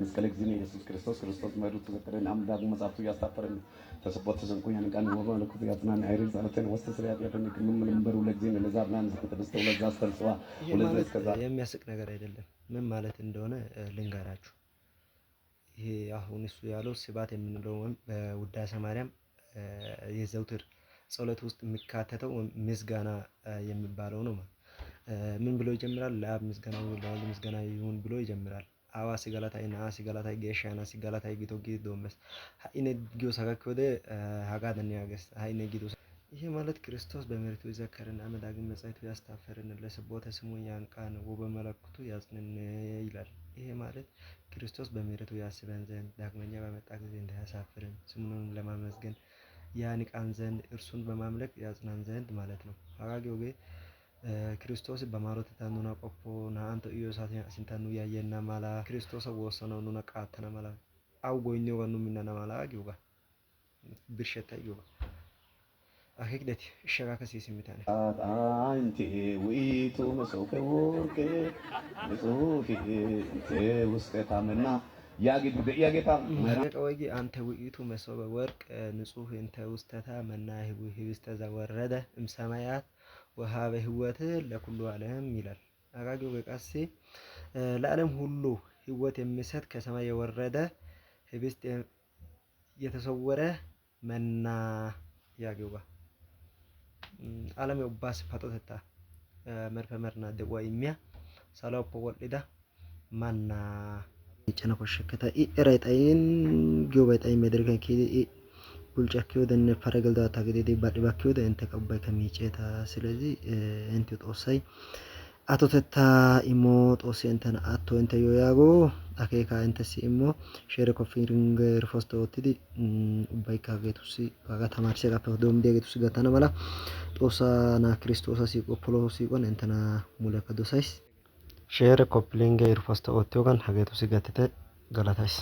መስቀለ ጊዜ ኢየሱስ ክርስቶስ ክርስቶስ መሩት ተዘከረን አምላኩ መጽሐፍቱ እያስታፈረን ተሰቦት ተሰንኩ ያንቃን ወበ ለኩት ያጽናን አይሪን ጸሎትን ወስተ ስለ ያጥያተን ክምም ለምበሩ ለጊዜ ለዛብናን ተደስተው ለዛ አስተልጽዋ ይሄ ወለዘ ማለት እስከዛ የሚያስቅ ነገር አይደለም። ምን ማለት እንደሆነ ልንገራችሁ። ይሄ አሁን እሱ ያለው ስብሐት የምንለው ወይም በውዳሴ ማርያም የዘውትር ጸሎት ውስጥ የሚካተተው ምስጋና የሚባለው ነው። ምን ብሎ ይጀምራል? ለአብ ምስጋና ይሁን፣ ለወልድ ምስጋና ይሁን ብሎ ይጀምራል። አዋሲ ገለታይ ነአሲ ገለታይ geeshsha ገለታይ ጊቶ ጊ doommes ha'i ne giyoosaa gakkiyoode hagaadan yaagees ha'i ne giido ይሄ ማለት ክርስቶስ በምሕረቱ ይዘከረን አመ ዳግም ምጽአቱ ያስታፈረን ለስብሖተ ስሙ ያንቃን ወበመለኮቱ ያጽንን ይላል። ይሄ ማለት ክርስቶስ በምሕረቱ ያስበን ዘንድ ዳግመኛ በመጣ ጊዜ እንዳያሳፍረን ስሙንም ለማመስገን ያንቃን ዘንድ እርሱን በማምለክ ያጽናን ዘንድ ማለት ነው። hagaa giyoogee Kiristtoosi ba maarotettan nuna qoppo, naa"antto I yiyo saatiyan a sinttan nu yayyenna mala, Kiristtoosa woossanawu nuna qaattana mala, awu goynniyogan nu minnana mala giyogaa. Birshshettay giyogaa. Akeekideti? Ishshi hagaakka siyi simmi ane. አንቲ ውእቱ መሶበ ወርቅ ንጹሕ እንተ ውስቴታ መና ያግድ ደእያጌታ Hagaa woygi አንተ ውእቱ መሶበ ወርቅ ንጹሕ እንተ ውስተታ መና ህብስተ ዘወረደ እምሰማያት ወሀበ ህይወት ለኩሉ ዓለም ይላል። hagaa giyogee qassi ለዓለም ሁሉ ህይወት የሚሰጥ ከሰማይ የወረደ ህብስት የተሰወረ መና yaagiyogaa. Alame ubbaassi paxotettaa merippe merinaa de'uwa immiya saluwappe wodhdhida mannaa. miiccana koshshekketa. I eray xayin giyoobay xayin medirikiyan kiyidi i bulccakkiyodenne para gelidaatta gididi badhdhi bakkiyode inttekka ubbaykka miicceeta. ስለዚህ inttiyo Xoossay atotettaa immo, Xoossi inttena atto intteyyo yaago, akeekaa inttessi immo, share copy link repost oottidi ubbaykka hageetussi hagaa tamaarissiyaagaappe doommidiyaageetussi gattana mala Xoossaa na'aa Kiristtoosa siiqo polo siiquwan inttena mulekka dosays. Share copy link repost oottiyoogan hageetussi gattite galatays.